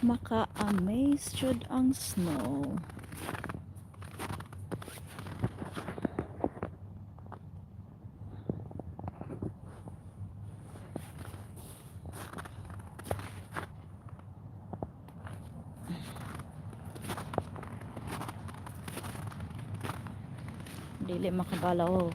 Maka-amaze jud ang snow. Dili makabalaw.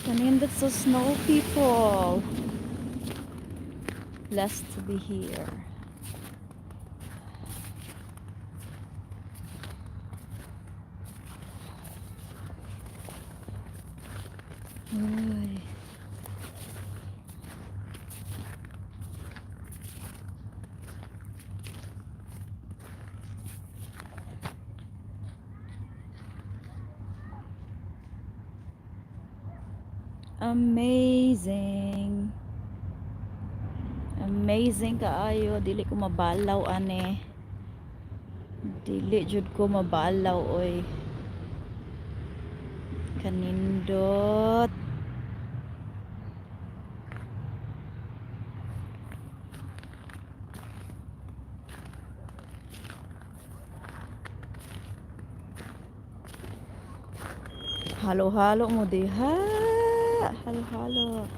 Kanindot sa snow, people. Blessed to be here. Ay. Amazing. Amazing kaayo, dili ko mabalaw ane. Dili jud ko mabalaw oy. Kanindot. Halo-halo mo diha. Halo-halo.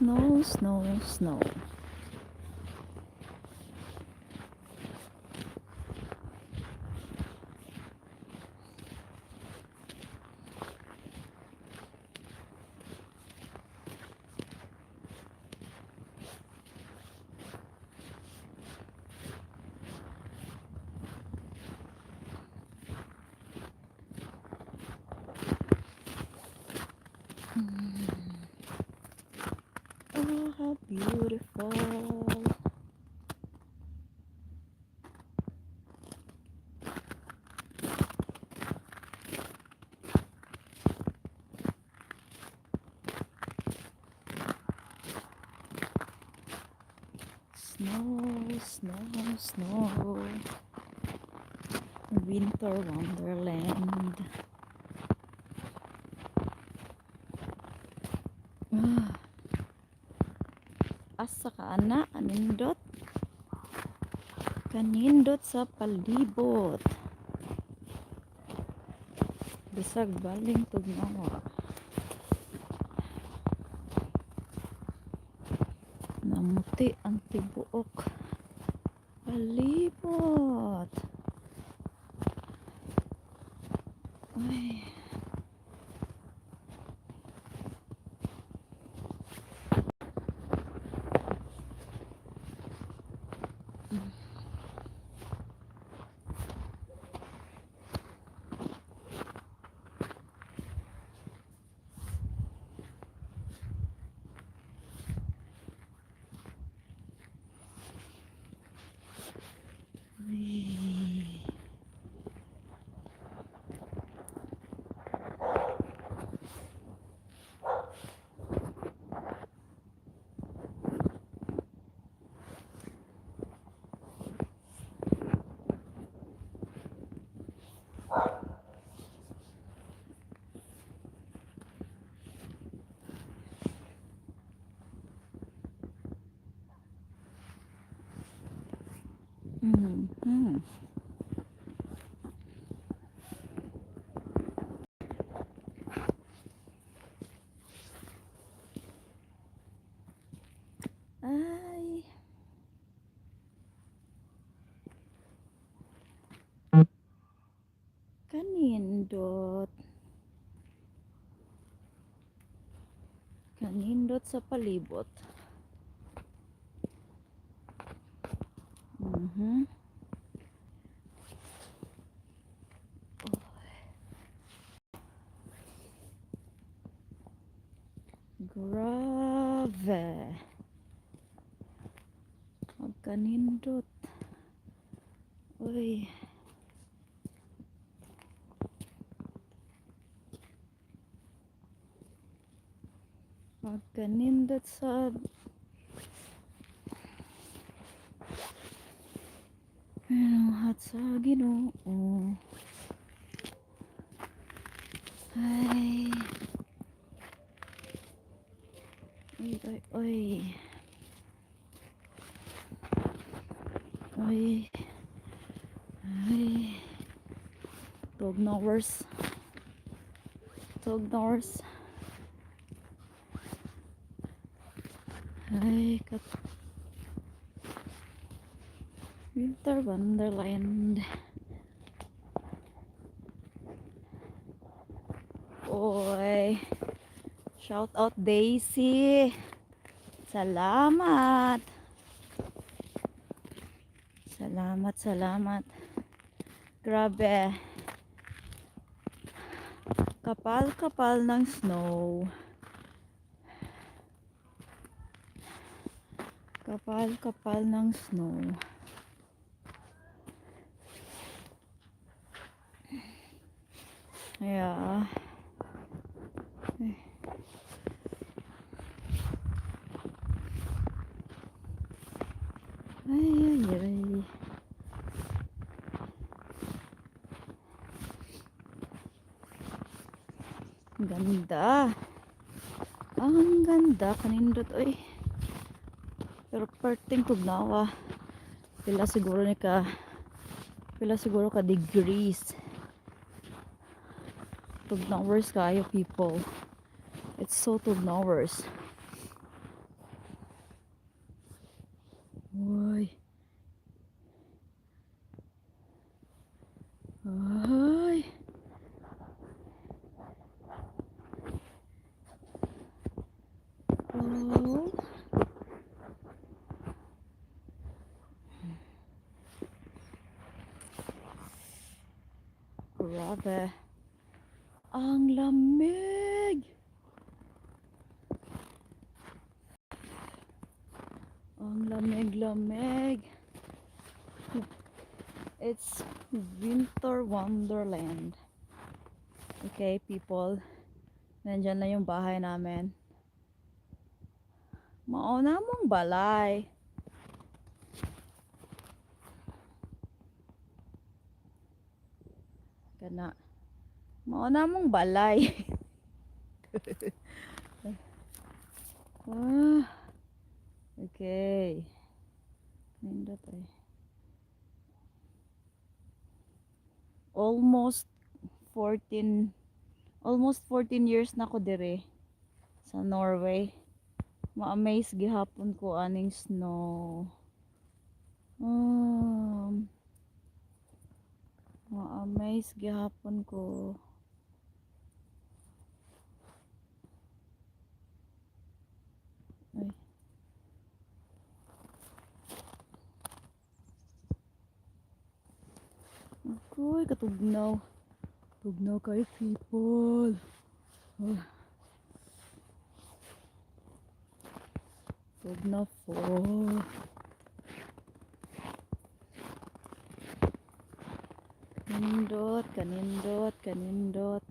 Snow, snow, snow. Oh, how beautiful. Snow, snow, snow. Winter wonderland. Ah. Asa ka ana, kanindot. Kanindot sa palibot. Bisag baling tugnawa. Namuti ang tibuok palibot. Ay. Ay. Kanindot. Kanindot sa palibot. Oh. Grabe. Magkanindot. Uy. Magkanindot sa Anuhat sa Ginoo. Ay. Uy, uy, uy. Uy. Ay. 12 hours. 12 hours. Ay, kat Winter Wonderland. Oy. Shout out, Daisy. Salamat. Salamat, salamat. Grabe. Kapal-kapal ng snow. Kapal-kapal ng snow. Yeah. Ay. Ay, ay, ay. Ganda. Ang ganda. Kanindot, oy. Pero perting tugnawa. Pila siguro ka degrees. Tugnawers kayo, people. It's so tugnawers. Uy. Ay. Oh. Grabe. Ang lamig. Ang lamig-lamig. It's winter wonderland. Okay, people. Nandyan na yung bahay namin. Mao na mong balay. Kana. Mao na mong balay. Ah, okay. Nindot ay. Almost 14 years na ko dire sa Norway. Ma-amaze gihapon ko aning snow. Ma-amaze gihapon ko. Ay. Agoy, katugnaw. Tugnaw kayo, people. Ah. Tugnaw po. Kanindot, kanindot, kanindot.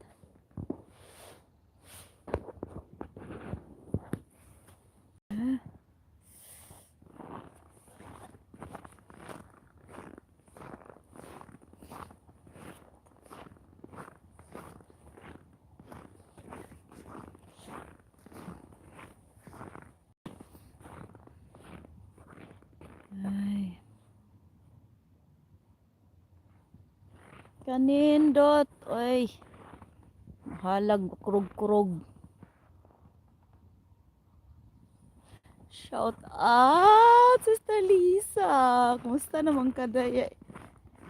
Ah. Ay. Kanindot. Oy. Halag kurog-kurog. Shout out, Sister Lisa. Kumusta naman ka daya?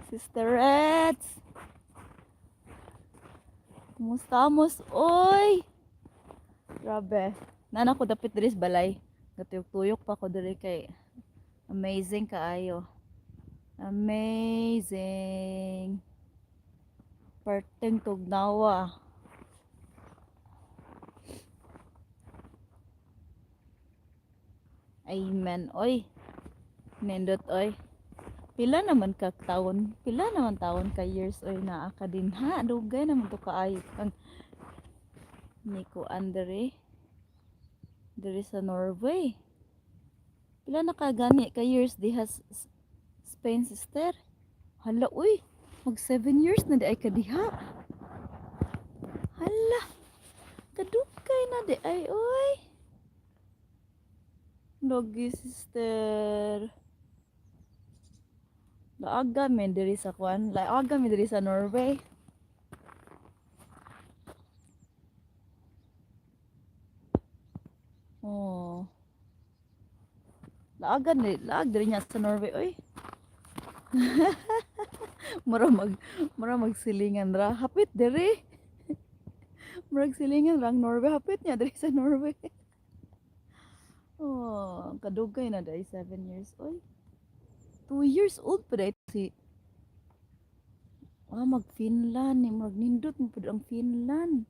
Sister Reds. Kumusta estamos? Oy! Grabe. Nana ko dapit diri sa balay. Gatuyok-tuyok pa ko diri kay amazing kaayo. Amazing. Perting tugnawa. Amen. Oy. Nindot oy. Pila naman ka taon? Pila naman taon ka years oy naa ka din ha? Dugay naman to kaayo kang Nico Andre diri sa Norway. Pila na ka gani ka years diha Spain, sister? Hala uy, mag 7 years na diay ka diha. Hala. Kadugay na diay oy. Logi, sister. Laaga men diri sa kwan, laaga men diri sa Norway. Oh. Laaga ni, laag diri niya sa Norway oy. Mura magsilingan ra. Hapit diri. Murag silingan ra ang Norway, hapit niya diri sa Norway. Oh, kadugay na diay, 7 years oy. 2 years old pa diay si. Ah, mag Finland ni, murag nindot mo pud ang Finland.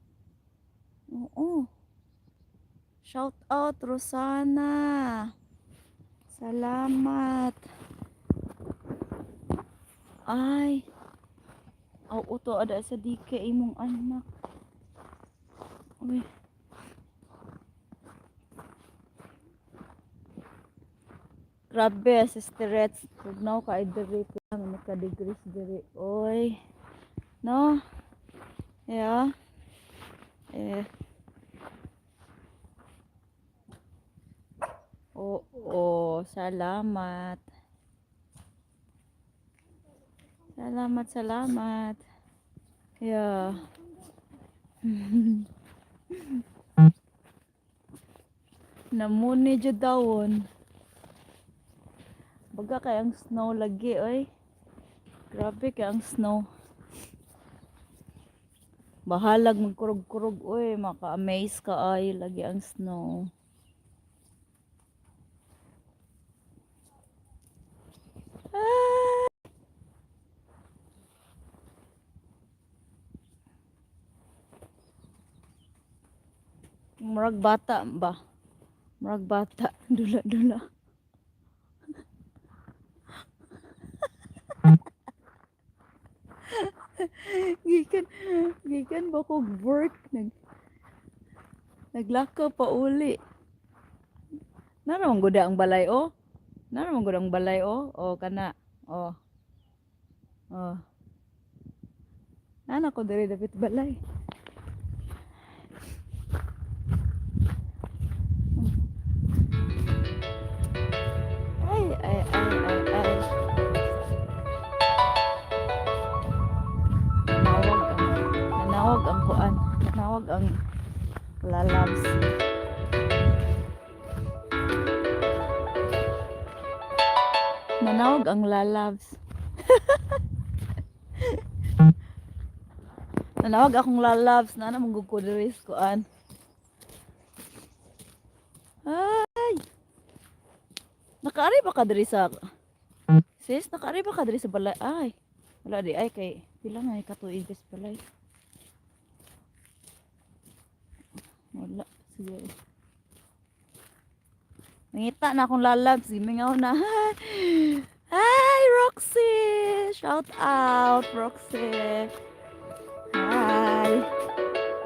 Oo. Shout out, Rosana. Salamat. Ay. Aw, uto ada sa dike imong anak. Uy. Grabe, Sister Reds. Tugnaw ka diri, pila man ka degrees diri. Oy. No? Yeah. Eh. Oo, salamat. Salamat, salamat. Yeah. Namuni jud dawon. Baga kay ang snow lagi oy. Grabe kay ang snow. Bahalag magkurog-kurog oy, maka-amaze ka ay lagi ang snow. Ah! Murag bata ba? Murag bata, dula-dula. Gikan ba ko work, naglakaw pa uli. Nara man gud ang balay oh. Nara man gud ang balay oh. Oh, kana. Oh. Oh. Nana ko diri dapit balay. Ay ay ay ay ay. Nanawag ang kuan. Nanawag ang lalabs. Nanawag ang lalabs. Nanawag akong lalabs na na manggug ko diri sa kuan. Ay. Nakaari ba ka diri sa, Sis, nakaari ba ka diri sa balay? Ay. Wala di ay kay pila nga ka tuig sa balay. Wala siguro. Nangita na akong lalabs, gimingaw na. Hi, Roxy! Shout out, Roxy! Hi!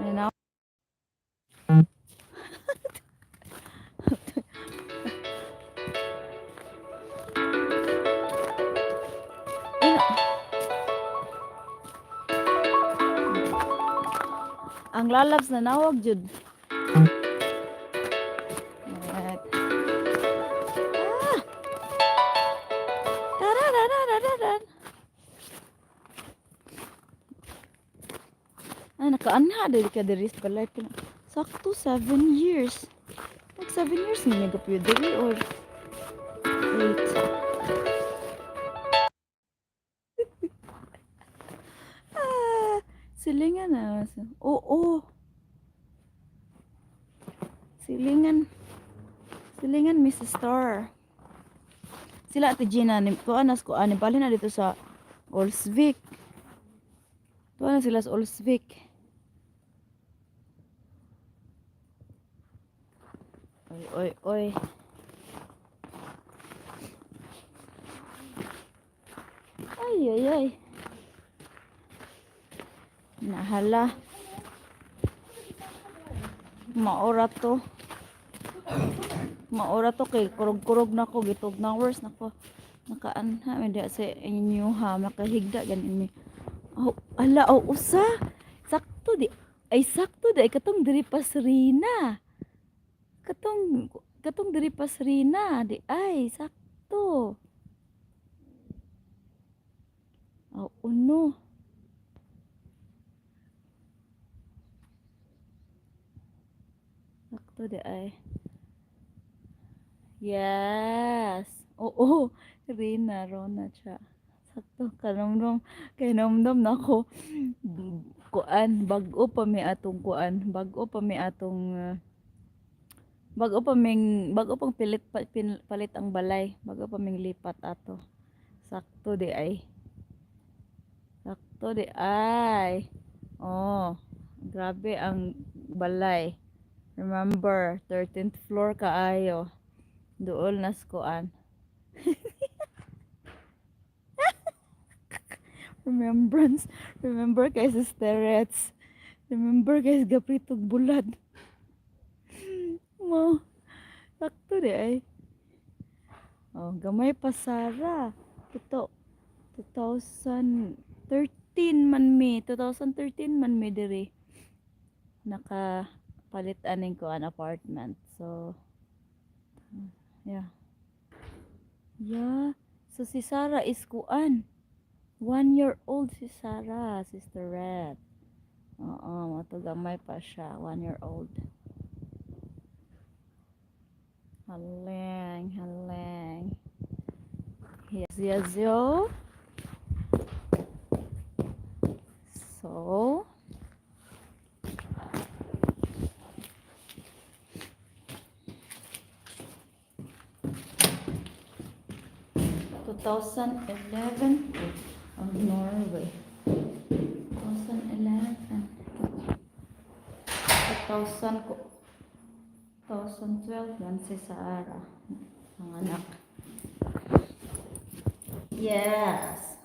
Ano? Ay, ang lalabs na nawag jud. Alright. Ah! Tarararararan. Ay, nakaanha diri ka diri sa balay. Sakto 7 years. Mag 7 years ni nagapuyo diri or 8. Ah, si Silingan na. Oo. Silingan. Silingan, Mrs. Star. Sila Ate Gina, ni tuan nas ko ani bali na dito sa Olsvik. Tuan na sila sa Olsvik. Oy, oy, oy. Ay, ay, ay. Nahala. Maora to. Maora to kay kurog-kurog na ko, gitog na worse na ko. Nakaanha mi diha sa inyo ha, makahigda ganin mi. Oh, ala, oh, usa. Sakto di. Ay, sakto di. Ay, katong diri pa Serena. Katong diri pa Serena. Di ay, sakto. Oh, uno. Sakto di ay. Yes. Oo. Rina, Rona siya. Sakto, kanomdom, kanomdom na ako. Kuan, bag-o pa mi atong kuan, bag-o pa mi atong bago pa ming bago pang pilit pa, palit ang balay, bago pa ming lipat ato. Sakto di ay. Sakto di ay. Oh, grabe ang balay. Remember, 13th floor kaayo. Duol nas kuan. Remembrance. Remember kay Sisterets. Remember guys, gapritog bulad. Mo. Sakto di ay. Oh, gamay pa Sara. Ito 2013 man mi, 2013 man mi diri. Nakapalit aning ko an apartment. So yeah. Yeah. So si Sarah is kuan. 1 year old si Sarah, Sister Red. Oo, mato gamay pa siya. 1 year old. Haleng, haleng. Yes, yo. So, 2011 of Norway. 2011. 2000 ko. 2012 man si Sarah. Ang anak. Yes.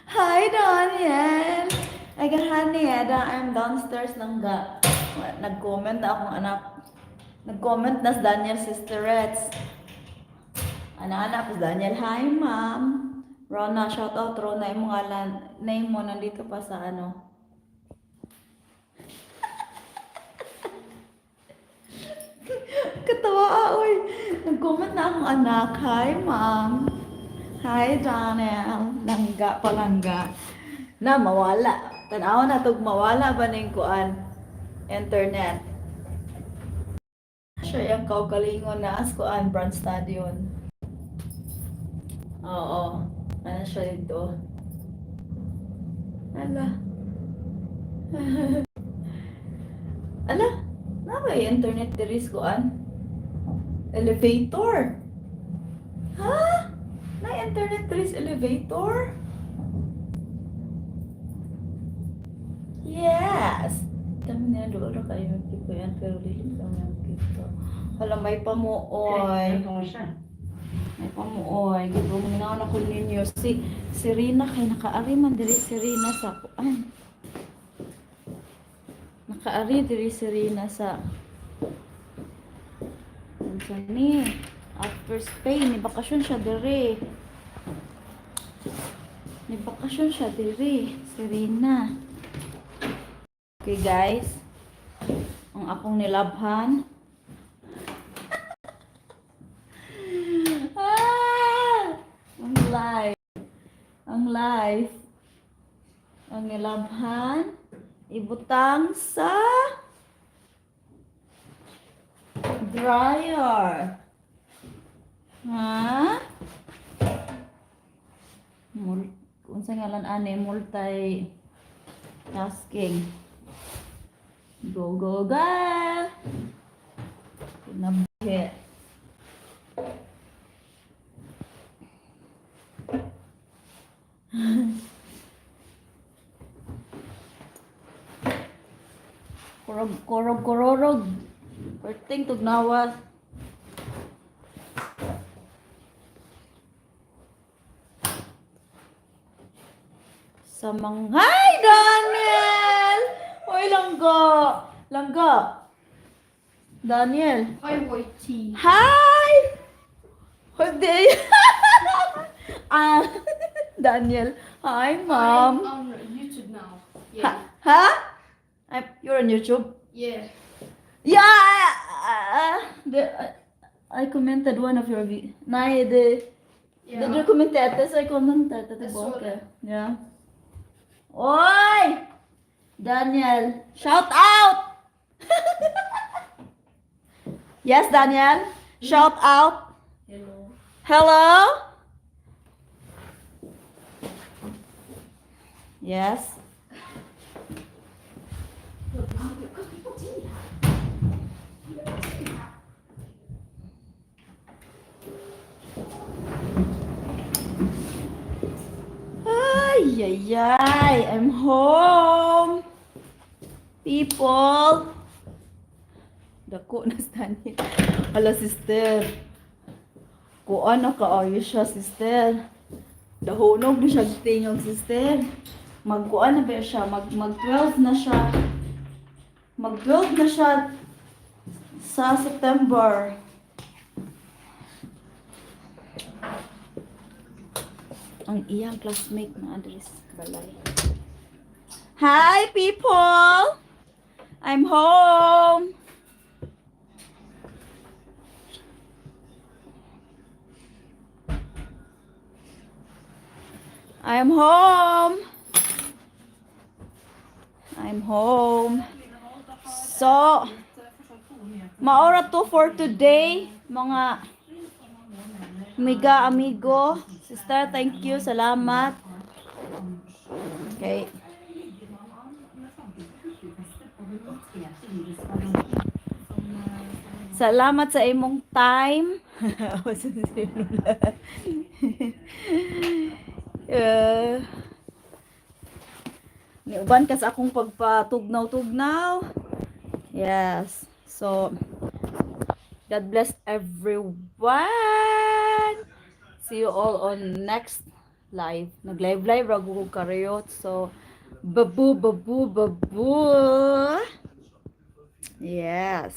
Hi, Daniel! Ay, gahani, I'm downstairs lang ga. Nag-comment na akong anak. Nag-comment na si Daniel Sisterets. Anak-anak si Daniel, hi, ma'am. Rona, shout out, Rona. Yung mga name mo nandito pa sa ano. Katawa, ah, oy. Nag-comment na akong anak. Hi, ma'am. Hi, Daniel. Langga palangga. Na, mawala. Tanaw na tug mawala ba ning kuan? Internet. Siya yung kaugalingon na as kuan Brand Stadion. Oo. Ano siya dito? Ala. Ala, na ba yung internet diri sa kuan? Elevator. Ha? Na internet diri sa elevator? Yes. Dami nila doon kayo magkiko yan pero dili kami magkiko. Hala, may pamuoy. May pamuoy. Gibong na ko ninyo. Si Rina kay nakaari man diri si Rina sa kuan. Nakaari diri si Rina sa unsa ni? After Spain, ni bakasyon siya diri. Ni bakasyon siya diri, si Rina. Okay guys, ang akong nilabhan. Ah! Ang life. Ang life. Ang nilabhan, ibutang sa dryer. Ha? Unsa ngalan ani, multi tasking. Go, go, go! Kinabuhi. Kurog, kurog, kurorog. Perting tugnawa. Sa mga. Hi, Daniel! Hoy, langga! Langga! Daniel! Hi, Whitey. Hi! Hindi. Ah, Daniel. Hi, Mom. I'm on YouTube now. Ha? Yeah. Ha? You're on YouTube? Yeah. Yeah! I commented one of your Nej, det. Du kommenterade så jag kommenterade Jag såg tillbaka. det. Ja. Oj! Daniel, shout out! Yes, Daniel. Shout out. Hello. Hello? Yes. Ay, ay, ay. I'm home. People. Dako na si Daniel. Hala, sister. Kuan na kaayo siya, sister. Dahunog na siya tingog, sister. Magkuan na ba siya? Mag 12 na siya. Mag 12 na siya sa September. Ang iyang classmate na address balay. Hi, people! I'm home! I'm home. I'm home. So, mao ra to for today, mga amiga, amigo. Sister, thank you. Salamat. Okay. Salamat sa imong time. Niuban ka sa akong pagpatugnaw-tugnaw. Yes. So, God bless everyone. See you all on next live. Nag-live live ra ko karayot. So, babu babu babu. Yes.